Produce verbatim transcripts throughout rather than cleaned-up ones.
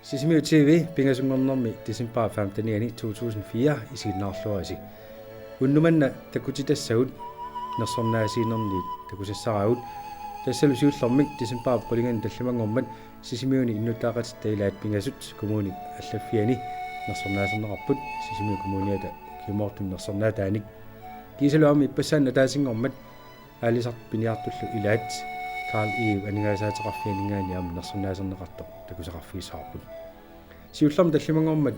Sisimiut T V pingasunngornermi decembarip femtenianni to tusind fire isiginnaarluarisi. Unnuk manna takutitassagut nersornaasiinerniit takusassaraagut. Tassalu siullermik decembarip qulinganni tallimanngormat Sisimiuni innuttaaqatitta ilaat pingasut kommunip allaffiani nersornaaserneqarput, Sisimiut Kommuniata ukiumoortumik nersornaataanik. Kiisalu aamma ippassaani ataasinngormat aalisartut piniartullu ilaat Karl Egedep aningaasaateqarfianinngaanniit aamma nersornaaserneqartoq takusaqarfigissavarput. Siullermik tallimanngormat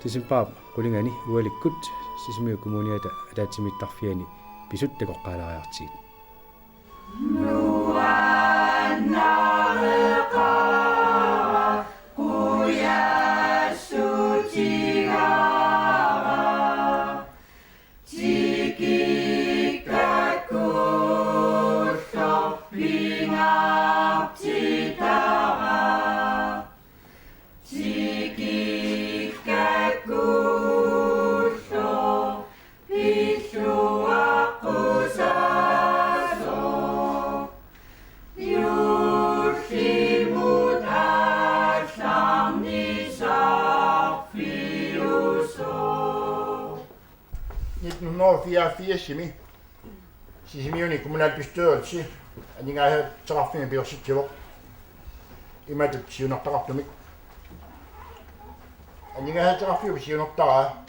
decembarip qulinganni ualikkut Sisimiut Kommuniata ataatsimiittarfiani pisut takoqqaalaariartigit. Nitten hundrede og fireogfirsimi Sisimiuni kommunalbestyrelse aningaasaateqarfimmik pilersitsivoq imatut siunertaqartumik. Aningaasaateqarfiup siunertaraa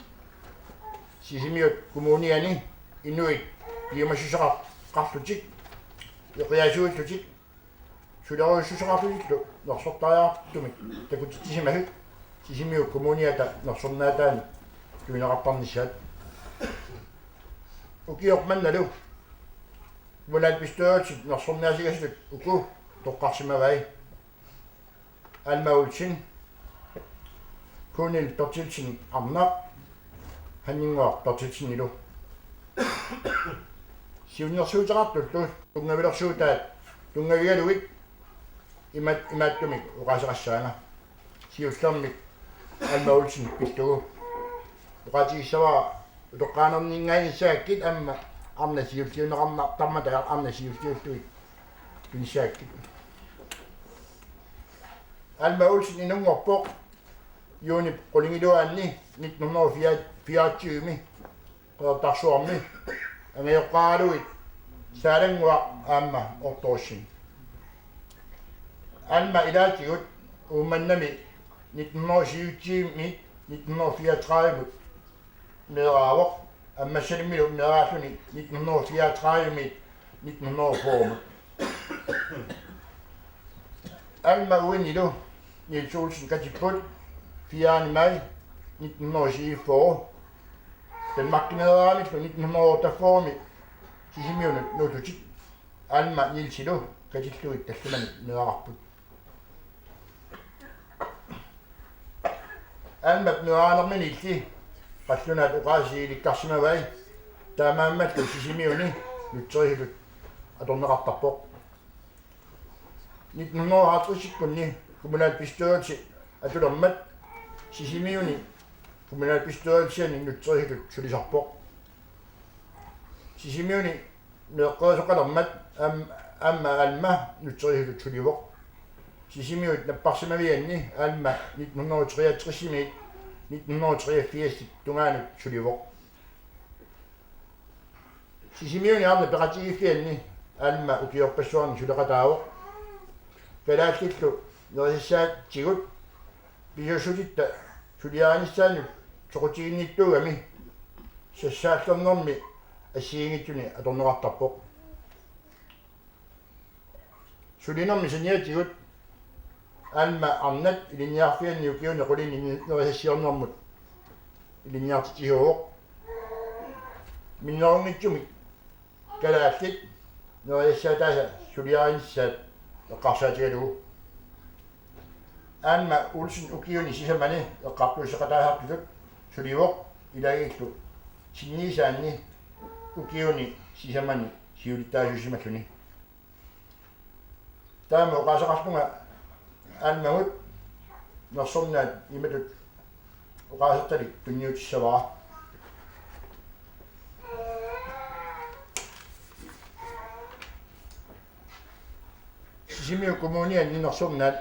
Sisimiut Kommuniani inuit piumassuseqarlutik, eqiasuillutik, sulerujussuseqarlutillu nersortariaqartumik takutitsisimasut Sisimiut Kommuniata nersornaataanik tunineqartarnissaat. Ukioq mannalu kommunalbestyrelsit nersornaasigasutut uku toqqarsimavai: Alma Olsen, Kunil Berthelsen Arnaq, Hanninnguaq Berthelsenilu. Siunnersuuteqartullu tunngavilersuutaat tunngavigalugit imat-, imaattumik oqaaseqassaanga. Siullermik Alma Olsen pillugu. Oqaatigissavara utoqqaanerninngaanniit saakkit aamma arnat siulliunneqartarmata arnat siulliullugit tunissaakkit. Alma Olsen inunngorpoq juunip qulingiluaanni nitten hundrede og fireogtyvemi Qeqertarsuarmi angajoqqaaralugit Saalannguaq aamma Otto Olsen. Alma ilaatigut Uummannami nitten hundrede og syvogtyvemiit nitten hundrede og fireogtredivemut meeraavoq, Ammassalimmilu meeraalluni nitten hundrede og fireogtredivemiit nitten hundrede og fyrremut. Alma uinilu Niels Olsen katipput fjerde maj nitten hundrede og syvogfyrre. Danmarkimeeraaramillu nitten hundrede og otteogfyrremi Sisimiunut nuullutik Alma Nielsilu katillugit tallimanik meerarput. Almap meeraanerminiilli qallunaat oqaasii ilikkarsimavai, taamaammallu Sisimiuni nutserisutut atorneqartarpoq. Nitten hundrede og halvtredsikkunni kommunalbestyrelse atulermat Sisimiuni kommunalbestyrelsiani nutserisutut sulisarpoq. Sisimiuni meeqqerisoqalermat aam-, aamma Alma nutserisutut sulivoq. Sisimiut napparsimavianni Alma nitten hundrede og treogtresimiit nitten hundrede og treogfirsip tungaanut sulivoq. Sisimiuni arnat peqatigiiffianni Alma ukiorpassuarni suleqataavoq. Kalaallillu nerisassaatigut pisuussutitta suliarinissaannut soqutiginnittuugami sassaallernermi assigiinngitsuni atorneqartarpoq. Sulinermi saniatigut Alma arnat ilinniarfianni ukiuni qulinni nerisassiornermut ilinniartitsisuuvoq. Minnerunngitsumik kalaallit nerisassaataasa suliarinissaat eqqarsaatigalugu. Alma Olsen ukiuni sisamani eqqartuusseqataasartutut sulivoq, ilagiillu sinniisaanni ukiuni sisamani siulittaasuusimalluni. Taama oqaaseqarlunga Almamut nersornaat imatut oqaasertalik tunniutissavara. Sisimiut Kommuniani nersornaat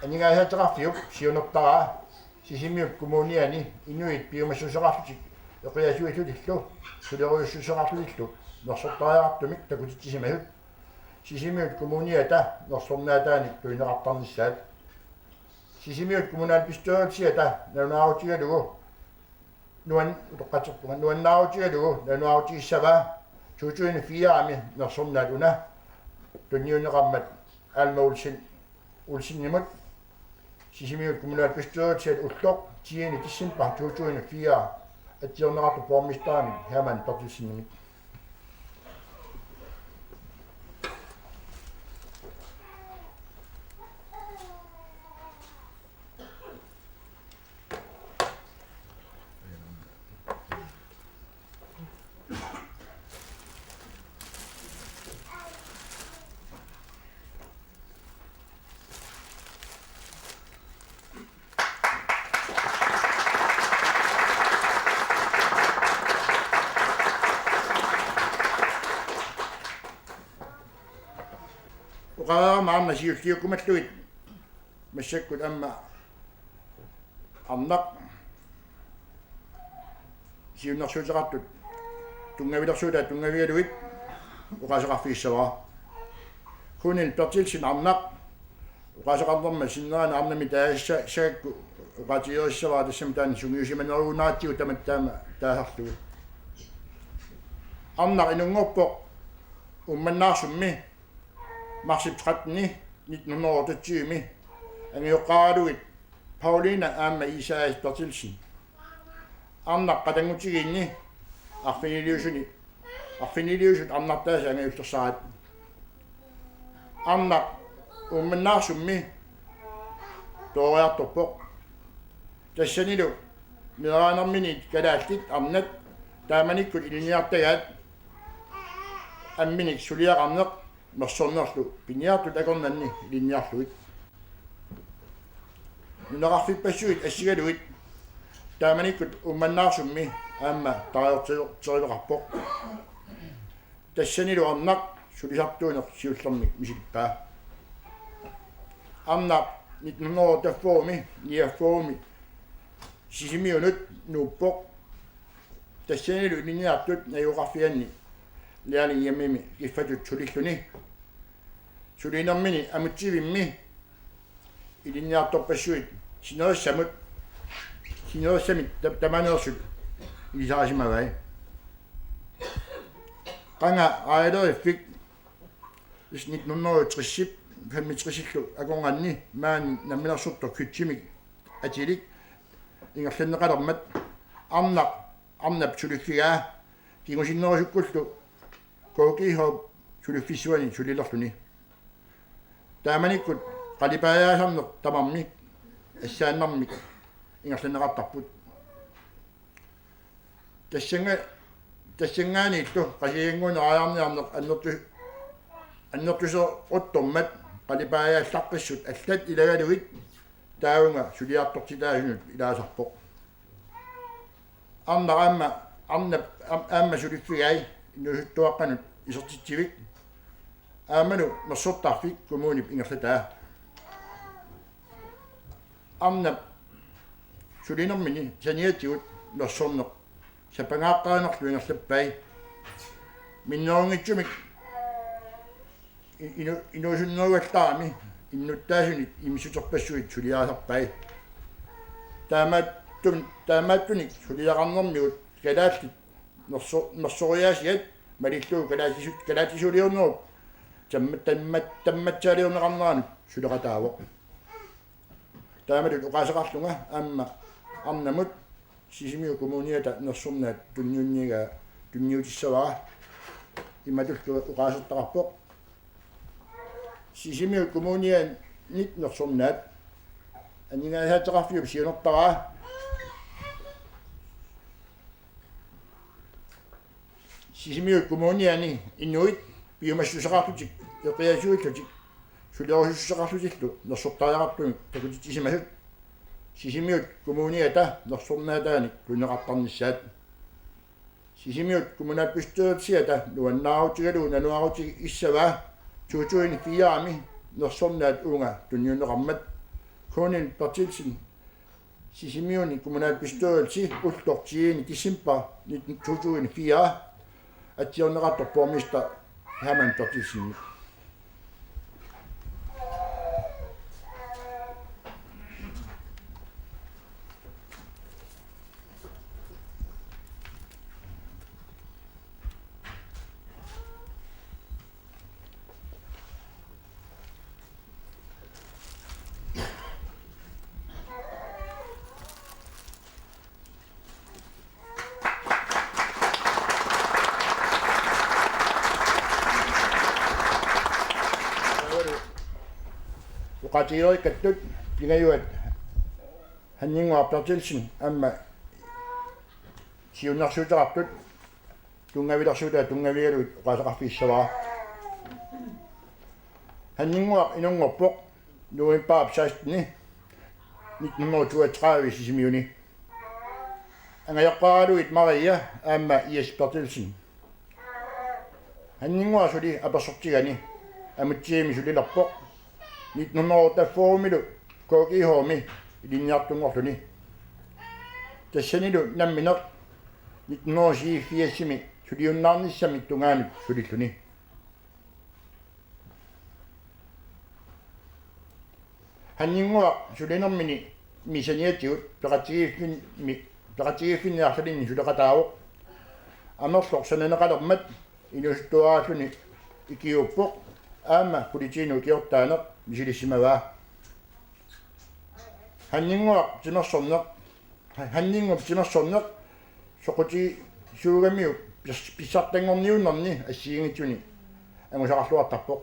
Aningaasaateqarfiup siunertaraa Sisimiut Kommuniani inuit piumassuseqarlutik eqiasuillutillu sulerujussuseqarlutillu nersortariaqartumik takutitsisimasut Sisimiut Kommuniata nersornaataanik tunineqartarnissaat. Sisimiut kommunalbestyrelsiata nalunaarutigalugu nuan-, utoqqatserpunga, nuannaarutigalugu nalunaarutigissavaa to tusind fire-mi nersornaat una tunniunneqarmat Alma Olsen Olsenimut Sisimiut kommunalbestyrelsiat ulloq tiende december to tusind fire atsiorneqartoq borgmesterimit Hermann Berthelsenimit. Oqareerama aamma siulliukkumallugit massakkut aamma Arnaq siunnersuuteqartut tunngavilersuutaat tunngavigalugit oqaaseqarfigissavara. Kunil Berthelsen Arnaq oqaaseqarnerma sinnerani arnamik taasissagakku oqaatigereerissavara, tassami taanna sungiusimanerunaratsigu tamatta taama taasarlugu. Arnaq inunngorpoq Uummannaarsummi marsip trettende nitten hundrede og otteogtyve-mi angajoqqaaralugit Paulina aamma Isaias Berthelsen. Arnaq qatanngutigiinni arfiniliusuni, arfiniliusut arnartaasa angajullersarat. Arnaq Uummannaarsummi tooriartorpoq. Tassanilu meeraanerminit kalaallit arnat taamanikkut ilinniartagaat amminik suliaqarneq nersornerlu piniartut akornanni ilinniarlugit. Nunaqarfippassuit assigalugit taamanikkut Uummannaarsummi aamma tarajorti-, teriveqarpoq. Tassanilu Arnaq sulisartuuneq siullermik misilippaa. Arnaq nitten hundrede og otteogfyrre-mi, niogfyrre-mi Sisimiunut nuuppoq. Tassanilu ilinniartut najugaqarfianni Lærlinghjemmimi kiffatut sulilluni. Sulinermini Amutsivimmi ilinniartorpassuit sinerissamut, sinerissamit ta-, tamaneersut ilisarisimavai. Qanga raajaleriffik nitten hundrede og tres-ip femogtres-illu akornanni maani namminersortoq Kjøttimik atilik ingerlanneqalermat Arnaq, Arnap suliffigaa kingusinnerusukkullu K G H-p suliffissuani sulilerluni. Taamanikkut qalipaajaasarneq tamarmik assaannarmik ingerlanneqartarput. Tassannga-, tassanngaanniillu Qasigiannguup aarniarneq annertu-, annertuseqquttormat qalipaajaallaqqissut allat ilagalugit taavunga suliartortitaasunut ilaasarpoq. Arnaq aamma, Arnap aam-, aamma suliffigai inuusuttuaqqanut isertitsivik. Aammalu nersortarfik kommunip ingerlataa. Arnap sulinermini saniatigut nersorneq sapangaaqqaanerlu ingerlappai. Minnerunngitsumik i-, inu-, inuusunnerugallarami innuttaasunit imissuterpassuit suliarisarpai. Taamaattun-, taamaattunik suliaqarnermigut kalaallit nerso-, nersoriaasiat malillugu kalaallisu-, kalaallisuuliornerup tamma-, tamma-, tammatsaaliorneqarneranut suleqataavoq. Taamatut oqaaseqarlunga aamma Arnamut Sisimiut Kommuniata nersornaat tunniunnigaa tunniutissavara. Imatullu oqaasertaqarpoq: Sisimiut Kommunianit nersornaat. Aningaasaateqarfiup siunertaraa Sisimiut Kommuniani inuit piumassuseqarlutik eqiasuillutik sulerusussuseqarlutillu nersortariaqartumik takutitsisimasut Sisimiut Kommuniata nersornaataanik tunineqartarnissaat. Sisimiut kommunalbestyrelsiata nuannaarutigalugu nalunaarutigissagaa to tusind fire-mi nersornaat uunga tunniunneqarmat. Kunil Berthelsen, Sisimiuni kommunalbestyrelse, ulloq tiende december nitten to tusind fire, atsiorneqartoq borgmester Hermann Berthelsen. Oqaatigereerikkattut pingajuat Hanninnguaq Berthelsen aamma siunnersuuteqartut tunngavilersuutaa tunngavigalugit oqaaseqarfigissavara. Hanninnguaq inunngorpoq novembarip sekstende nitten hundrede og toogtredive Sisimiuni. Angajoqqaaralugit Maria aamma I S Berthelsen. Hanninnguaq suli apersortigani Amutsigimi sulilerpoq nitten hundrede og otteogfyrre-milu K G H-mi ilinniartunngorluni. Tassanilu nammineq nitten hundrede og syvogfirs-imi suliunnaarnissamik tungaanut sulilluni. Hanninnguaq sulinermini saniatigut peqatigiiffimmi, peqatigiiffinni arlalinni suleqataavoq. Amerloq sananeqalermat inuusuttuaraalluni ikiuuppoq aamma politiinut ikiortaaneq misilissimavaa. Hanninnguaq timersorneq Hanninnguup timersorneq soqutigissuugamiuk pis-, pissartanngorniunnerni assigiinngitsuni angusaqarluartarpoq.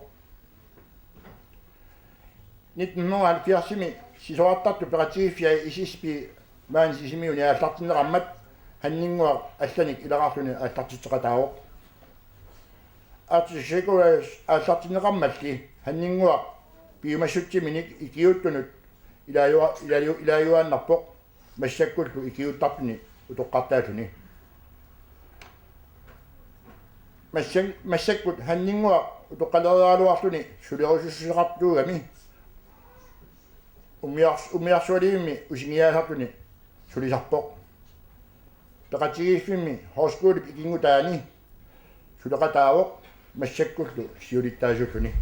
Nitten hundrede og halvfjerds-imi sisorartartut peqatigiiffiat S S P maani Sisimiuni aallartinneqarmat Hanninnguaq allanik ilaqarluni aallartitseqataavoq. Arctic Circle Race aallartinneqarmalli Hanninnguaq piumassutsiminik ikiuuttunut ilaajua-, ilaalu-, ilaajuaannarpoq massakkullu ikiuuttartuni utoqqartaalluni. Massan-, massakkut Hanninnguaq utoqqaleriaraluarluni sulerusussuseqartuugami umiars-, umiarsualivimmi usingiaasartuni sulisarpoq. Peqatigiiffimmi højskolip ikinngutaani suleqataavoq massakkullu siulittaasuulluni.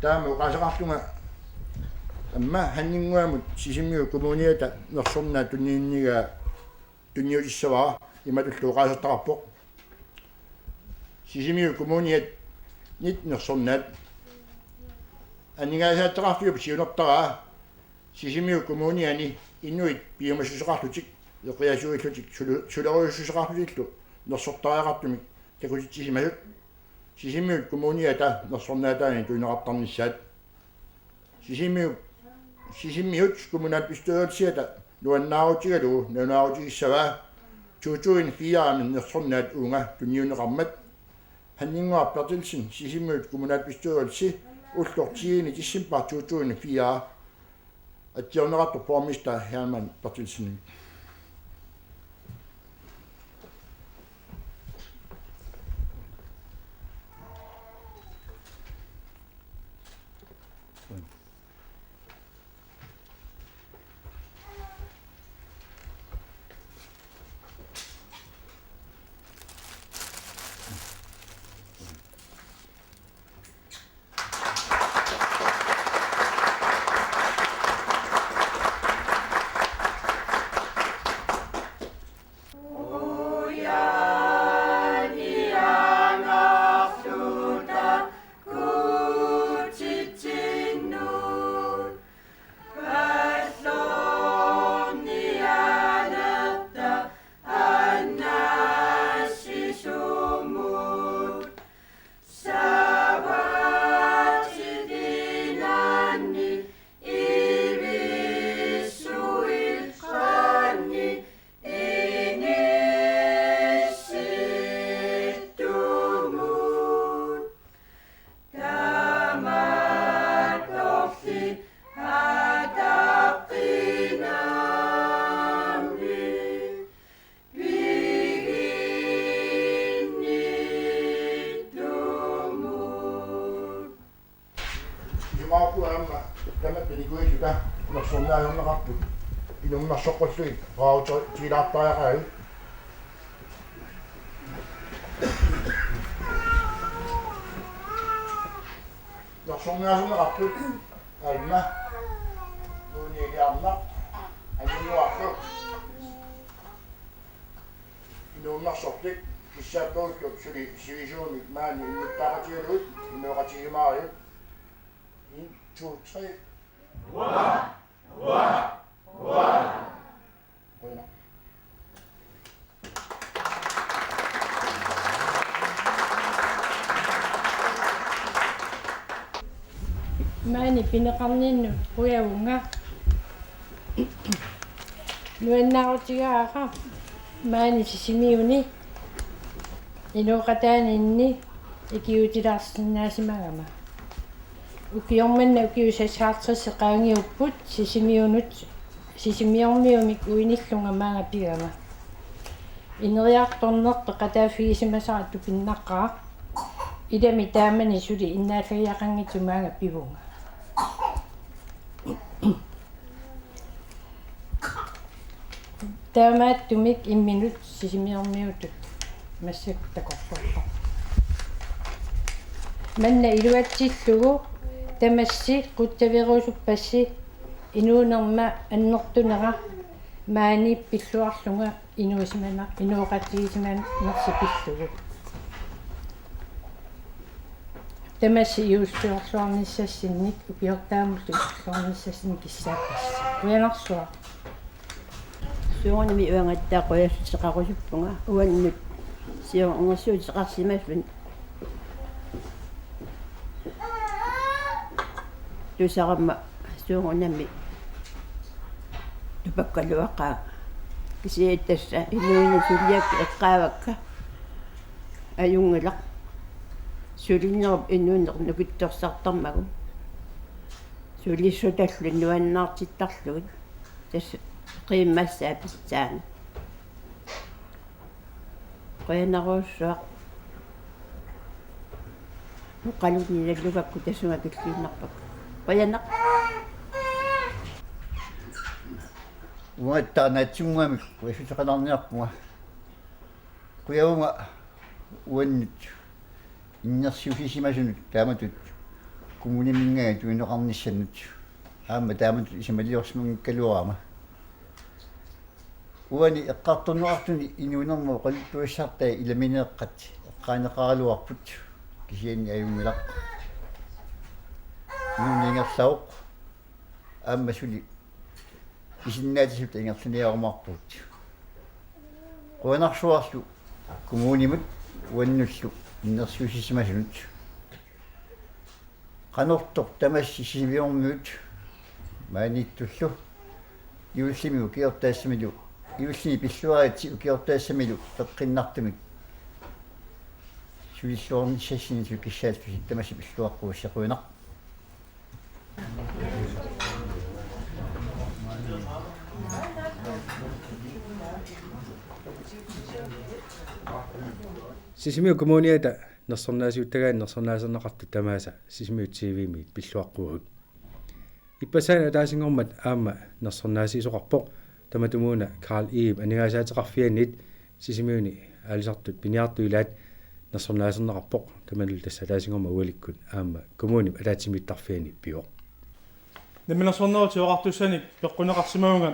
Taama oqaaseqarlunga aamma Hanninnguamut Sisimiut Kommuniata nersornaat tunniunnigaa tunniutissavara imatullu oqaasertaqarpoq. Sisimiut Kommunianit nersornaat. Aningaasaatiqarfiup siunertaraa Sisimiut Kommuniani inuit piumassuseqarlutik, eqiasuillutik, sulu-, sulerujussuseqarlutillu nersortariaqartumik takutitsisimasut. Sisimiut Kommuniata nersornaataanik tunineqartarnissaat. Sisimiut, Sisimiut kommunalbestyrelsiata nuannaarutigalugu nalunaarutigissavaa to tusind fire-mi nersornaat uunga tunniunneqarmat. Hanninnguaq Berthelsen, Sisimiut kommunalbestyrelse, ulloq tiende december to tusind fire. Atsiorneqartoq borgmester Hermann Berthelsen. Nersornaaserneqartut inunngorsoqqullutik rautilaartariaqaat. Nersornaaserneqartut Alma, Nuuniiliarnaq, Anninuarlu. Inunngorsortik kissaapparput suli sivisuumik maani innuttaaqatigalugit inooqatigisimariuk. En, to, tre. Qujanaq. Maani pineqarninnut qujavunga. Nuannaarutigaara maani Sisimiuni inooqataaninni ikiuutilaarsinnaasimagama. Ukioq manna ukiut seksoghalvtreds qaangiupput Sisimiunut, Sisimiormiumik uinillunga maanga pigama. Ineriartorneq peqataaffigisimasara tupinnaqaaq. Ilami taamani suli innaallagiaqanngitsoq maanga pivunga. Taamaattumik imminut Sisimiormiutut massakkut takorluorpoq. Manna iluatsillugu tamassi qutsavigerusuppassi inuunerma annertunera maani pilluarlunga inuusimana-, inooqatigisimanersi pillugu. Tamassi iussiorluarnissassinnik ukiortaamullu iussiorluarnissassinnik kissaappassi. Qujanarsuaq. Soorunami uangattaaq qujassuseqarusuppunga uannut siornersuuteqarsimasunut. Tusarama soorunami tupakkaluaqaaq. Kisianni tassa inuinnaq suliakka eqqaavakka ajunngilaq. Sulinerup inuuneq nukittorsartarmagu. Sulissutallu nuannaartittarlugit. Tassa qiimmassaa pissaani. Qujanarsuaq. Nuqalunni nallugakku tassunga killiinnarpakka. Qujanaq. Uangattaaq naatsunnguamik qujassuseqalaarniarpunga. Qujavunga uannut innersuussisimasunut taamatut kommuniminngaanniit tunineqarnissannut. Aamma taamatut isumaliorsimanngikkaluarama. Uani eqqartorneqartuni inuunerma oqaluttuassartai ilamineeqqat eqqaaneqaraluarput, kisianni ajunngilaq. Inuuneq ingerlavoq. Aamma suli pisinnaatitut ingerlaniarumaarpugut. Qujanarsuarlu kommunimut uannullu innersuussisimasunut. Qanortoq tamassi Sisimiormiut maaniittullu juullimi ukiortaassamilu, juullimi pilluaritsi ukiortaassamilu peqqinnartumik sulilluarnissassinnik kissaallusi tamassi pilluaqquussi, qujanaq. Sisimiut Kommuniata nersornaasiuttagaanni nersornaaserneqartut tamaasa Sisimiut T V-miit pilluaqquagut. Ippassaani ataasinngormat aamma nersornaasiisoqarpoq, tamatumuuna Carl Egedep Aningaasaateqarfianit Sisimiuni aalisartut piniartut ilaat nersornaaserneqarpoq, tamanullu tassa ataasinngormat ualikkut aamma kommunip ataatsimiittarfiani pivoq. Namminersornerup tigoqartussanik peqquneqarsimavunga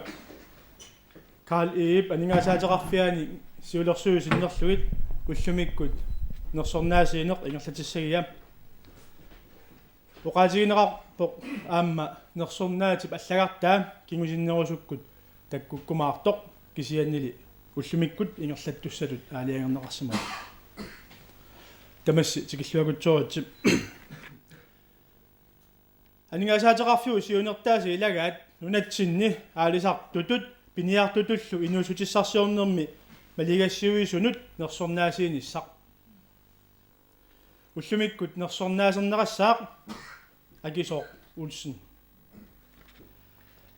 Carl Egedep Aningaasaateqarfiani siulersuisut sinnerlugit ullumikkut nersornaasiineq ingerlatissagiga. Oqaatigineqarpoq aamma nersornaatip allagartaa kingusinnerusukkut takkukkumaartoq, kisiannili ullumikkut ingerlattussatut aalajangerneqarsimavoq. Tamassi tikilluakkutsoritsi. Aningaasaateqarfiup siunertaasa ilagaat nunatsinni aalisartutut piniartutullu inuussutissarsiornermi maligassiuisunut nersornaasiinissaq. Ullumikkut nersornaaserneqassaaq Akisooq Olsen.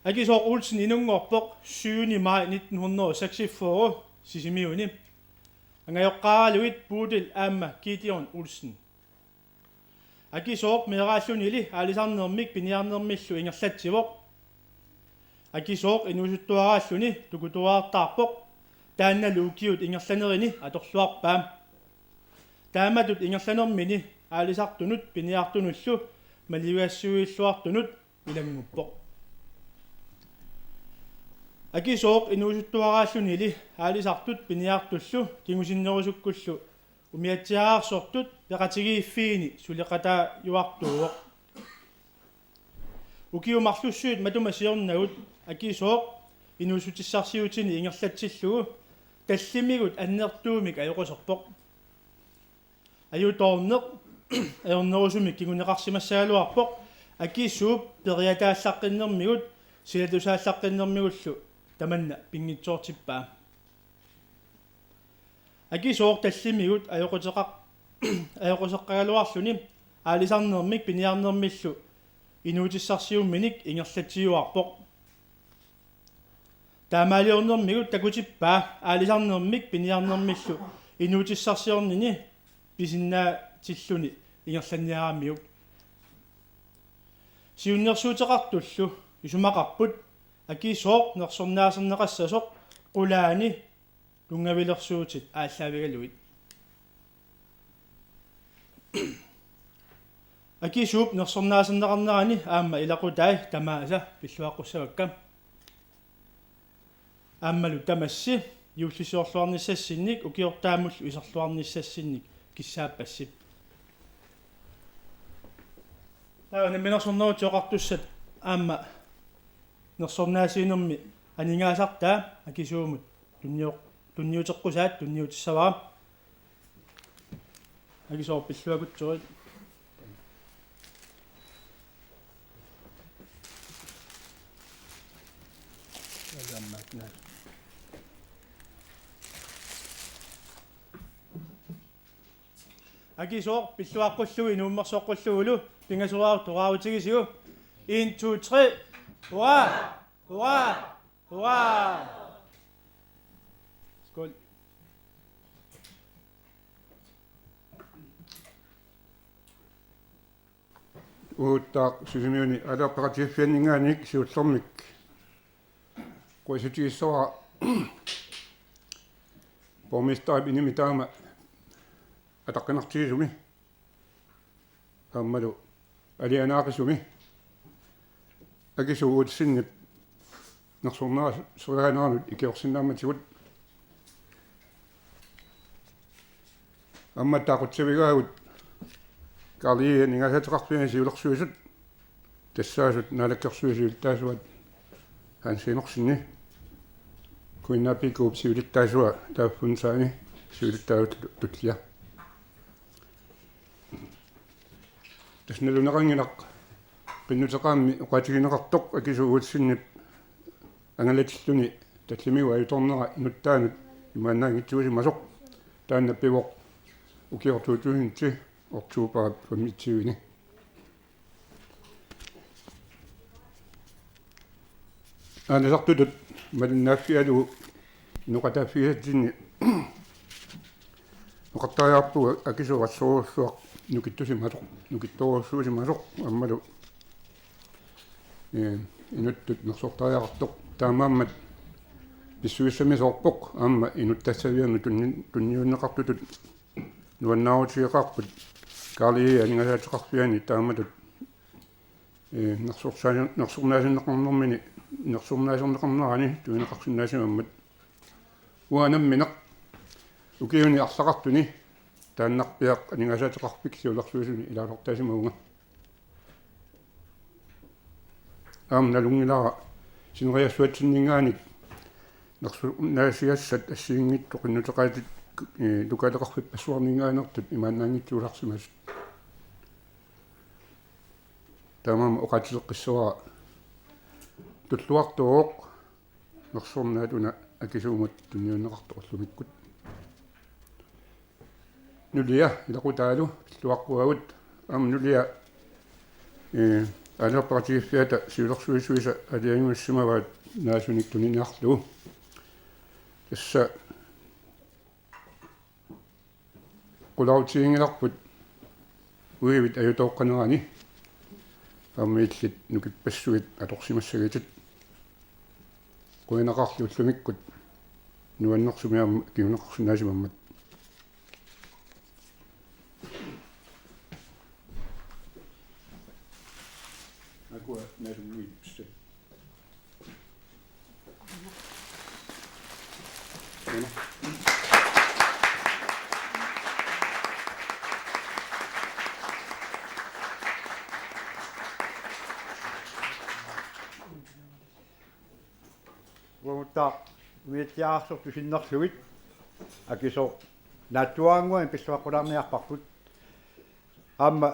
Akisooq Olsen inunngorpoq syvende maj nitten hundrede og seksogfyrre Sisimiuni. Angajoqqaaralugit Bodil aamma Gideon Olsen. Akisooq meeraallunili aalisarnermik piniarnermillu ingerlatsivoq. Akisooq inuusuttuaraalluni tukutuaartaarpoq, taannalu ukiut ingerlanerini atorluarpaa. Taamatut ingerlanermini aalisartunut piniartunullu maligassiuilluartunut ilannguppoq. Akisooq inuusuttuaraallunili aalisartut piniartullu kingusinnerusukkullu umiatsiaararsortut peqatigiiffiini suleqataajuartuuvoq. Ukiut marlussuit matuma siornagut Akisooq inuussutissarsiutini ingerlatsillugu tallimigut annertuumik ajoquserpoq. Ajutoorneq ajornerusumik kinguneqarsimassagaluarpoq, Akisuup periataallaqqinnermigut silatusaalaqqinnermigullu tamanna pinngitsoortippaa. Akisooq tallimigut ajoquteqaq-, ajoquseqqagaluarluni aalisarnermik piniarnermillu inuutissarsiumminik ingerlatsiuarpoq. Taamaaliornermigut takutippaa aalisarnermik piniarnermillu inuutissarsiornini pisinnaatilluni ingerlanniaramigit. Siunnersuuteqartullu isumaqarput Akisooq nersornaaserneqassasoq qulaani tunngavilersuutit aallaavigalugit. Akisuup nersornaaserneqarnerani aamma ilaqutai tamaasa pilluaqqussavakka. Aammalu tamassi juullisiorluarnissassinnik ukiortaamullu iserluarnissassinnik kissaappassi. Taava Namminersornerullutik Oqartussat aamma nersornaasiinermi aningaasartaa Akisuumut tunnio-, tunniuteqqusaat tunniutissavara. Akisooq, pilluakkutsorit. Akisooq, pilluaqqullugu inuummersoqqullugulu pingasoraartoq toqaarutigisigu. En, to, tre. Hurra! Hurra! Hurra! Skål. Uaguttaaq Sisimiuni aalajangerput peqatigiiffianninngaanniit siullermik quisitigissavara borgmesterip inimi taama ataqqinartigisumi aammalu alianaaqisumi Akisooq Olsenip nersornaaseriaaneranut ikiorsinnaammatigut. Aamma taqussavigaagut Karl Egede aningaasaateqarfiani siulersuisut, tassaasut Naalakkersuisut siulittaasuat Hans Enoksenip, Kuinnaapikuup siulittaasua Taaffunsaani siulittaasut tullia. Tassa naluneqanngilaq qinnuteqaammi oqaatigineqartoq Akisooq Olsenip angalatilluni tallimigut ajutoornera inuttaanut imaannaanngitsuusimasoq. Taanna pivoq ukioq to tusind ti oktoberip femogtyvende. Aalisartutut malinnaaffigalugu inoqataaffigisatsinni oqartariaqarpugut Akisooq assorujussuaq nukittusimasoq, nukittorujussuusimasoq aammalu, ee, inuttut nersortariaqartoq. Taamaammat pissusissamisoorpoq aamma inuttassavianut tunni-, tunniunneqartutut nuannaarutigeqaarput Karl Egede aningaasaateqarfiani taamatut, ee, nersorsaa-, nersornaaserneqarnermini, nersornaaserneqarnerani tunineqarsinnaasimammat. Uanga nammineq ukiuni arlaqartuni taannarpiaq aningaasaateqarfik siulersuisuni ilaasortaasimavunga. Aamma nalunngilara sineriassuatsinninngaanniit nersornaasiassat assigiinngitsut qinnuteqaatit, ee, lokaaleqarfippassuarninngaanneersut imaannaanngitsuulaarsimasut. Taamaammat oqaatigeqqissavara tulluartuuvoq nersornaat una Akisuumut tunniunneqartoq ullumikkut. Nulia, ilaqutaalu pilluaqquagut. Aamma Nulia, ee, aalajangerput peqatigiiffiata siulersuisuisa aalajangiussimavaat naasunik tuniniarlugu. Tassa qularuutiginngilarput uivit ajutooqqanerani aamma illit nukippassuit atorsimassagitit. Qujanaqarlu ullumikkut nuannersumik aamma kinguneqarsinnaasimammat. Akua nalunguit pissat. Uaguttaaq umiatsiaararsortut sinnerlugit Akisooq naatsuarannguani pilluaqqulaarniarparput. Aamma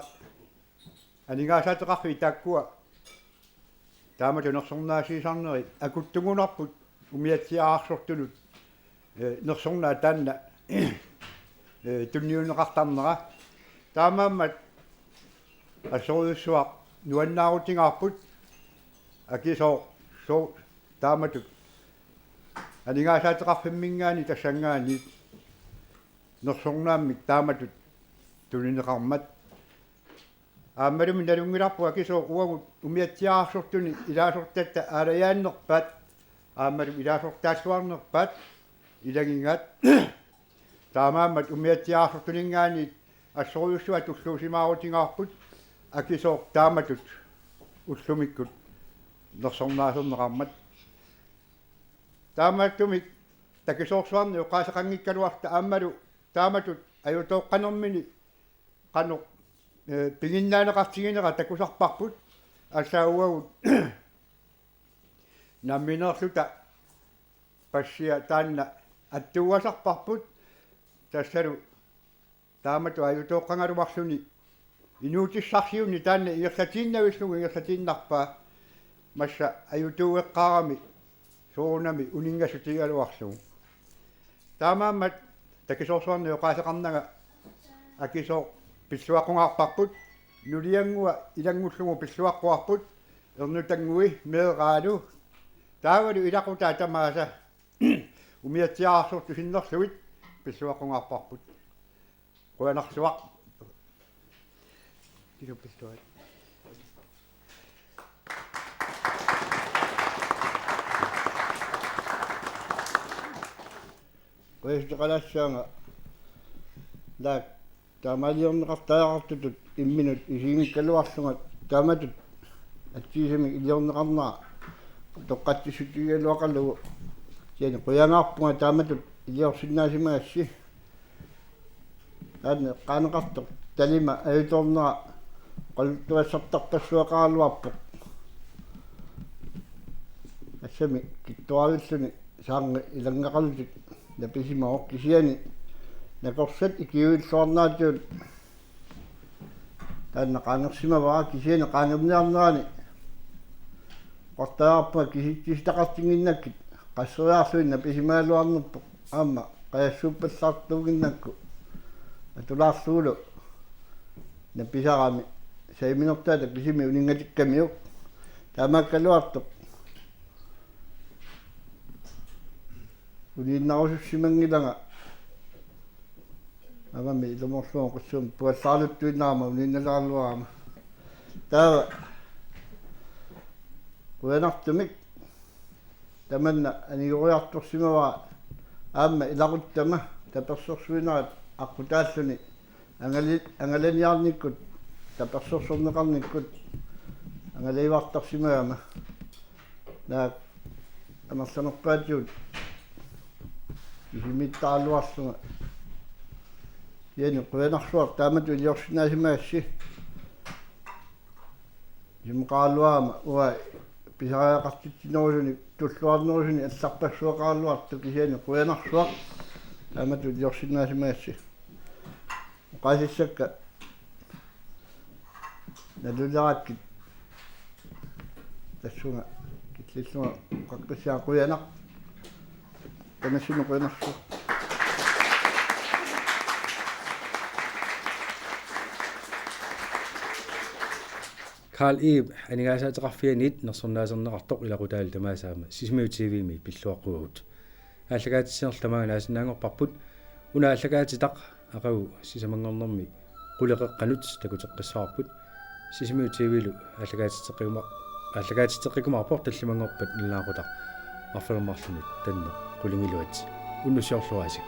aningaasaateqarfiit taakkua taamatut nersornaasiisarneri akuttugunarput umiatsiaararsortunut, eh, nersornaat taanna, eh, tunniunneqartarnera. Taamaammat assorujussuaq nuannaarutigaarput Akisooq sooq taamatut aningaasaateqarfimminngaanniit tassanngaanniit nersornaammik taamatut tunineqarmat. Aammalumi nalunngilarput Akisooq uagut umiatsiaararsortuni ilaasortatta aalajaannerpaat, aammalumi ilaasortaalluarnerpaat ilagigaat. Taamaammat umiatsiaararsortuninngaanniit assorujussuaq tulluusimaarutigaarput Akisooq taamatut ullumikkut nersornaaserneqarmat. Taamaattumik takisoorsuarnik oqaaseqanngikkaluarluta aammalu taamatut ajutooqqanermini qanoq, eh, piginnaaneqartiginera takusarparput, aamma uagut nammineerluta passia taanna attuuasarparput, tassalu taamatut ajutooqqagaluarluni inuutissarsiornermi taanna ingerlatiinnavillugu ingerlatiinnarpaa, massa ajutuueqqaarami soorunami uninngasutigigaluarlugu. Taamaammat takisoorsuarnik oqaaseqarnanga Akisooq pilluaqqungaarparput, nulianngua ilanngullugu pilluaqquarput, ernutanngui meeraalu, taavalu ilaqutai tamaasa umiatsiaararsortut sinnerlugit pilluaqqungaarparput. Qujanarsuaq. Kisuppilluat. Qujassutaqalaassaanga. Naak taamaaliorneqartariaqartutut imminut isiginngikkaluarlunga taamatut atsigisamik iliorneqarnera utoqqatsissutigigaluaqalugu. Kisianni qujanarpunga taamatut iliorsinnaasimagassi. Taanna eqqaaneqartoq talima ajutoornera oqaluttuassartarpassuaqaraluarpoq. Tassami kittorarluni saarngi ilanngaqalutik napisimavoq, kisianni nakorsat ikiuilluarneratigut taanna qaangersimavara, kisianni qaangerniarnerani oqartariaqarpunga kisitsisitaqartinnginnakkit qasseriarlugit napisimagaluarnerpoq, aamma qajassuuppallaartuuginnakku atulaarlugulu napisarami saviminertaata kisimi uninngatikkamiuk. Taamaakkaluartoq uniinnarusussimanngilanga. Aamma ilumoorlugu qassuum puallaarluttuinnarama uniinnalaaraluarama. Taava qujanartumik tamanna anigoriartorsimavara, aamma ilaquttama tapersersuinerat aqqutaalluni angali-, angalaniarnikkut tapersersorneqarnikkut angalajuartarsimagama. Naak amerlanerpaatigut kisimiittaraluarlunga. Kisianni qujanarsuaq taamatut iliorsinnaasimagassi. Isumaqaraluarama uanga pisariaqartitsinerusunik tulluarnerusunik allarpassuaqaraluartoq, kisianni qujanarsuaq taamatut iliorsinnaasimagassi. Oqaasissakka nalulerakkit tassunga killillunga oqaqqissiaq, qujanaq. Tamassi qujanarsuaq. Carl Eve aningaasaateqarfianiit nersornaaserneqartoq ilaqutaalu tamaasa aamma Sisimiut T V-mi pilluaqquagut. Aallakaatitsinerlu tamaanga naasinnaanngorparput. Una aallakaatitaq aqagu sisamanngornermi quleqeqqanut takuteqqissavarput. Sisimiut T V-lu aallakaatitseqqikuma-, aallakaatitseqqikkumaarpoq tallimanngorpat nalunaaqutaq. arfineq-marlunut tanneq qulingiluat unnussiorluarisi.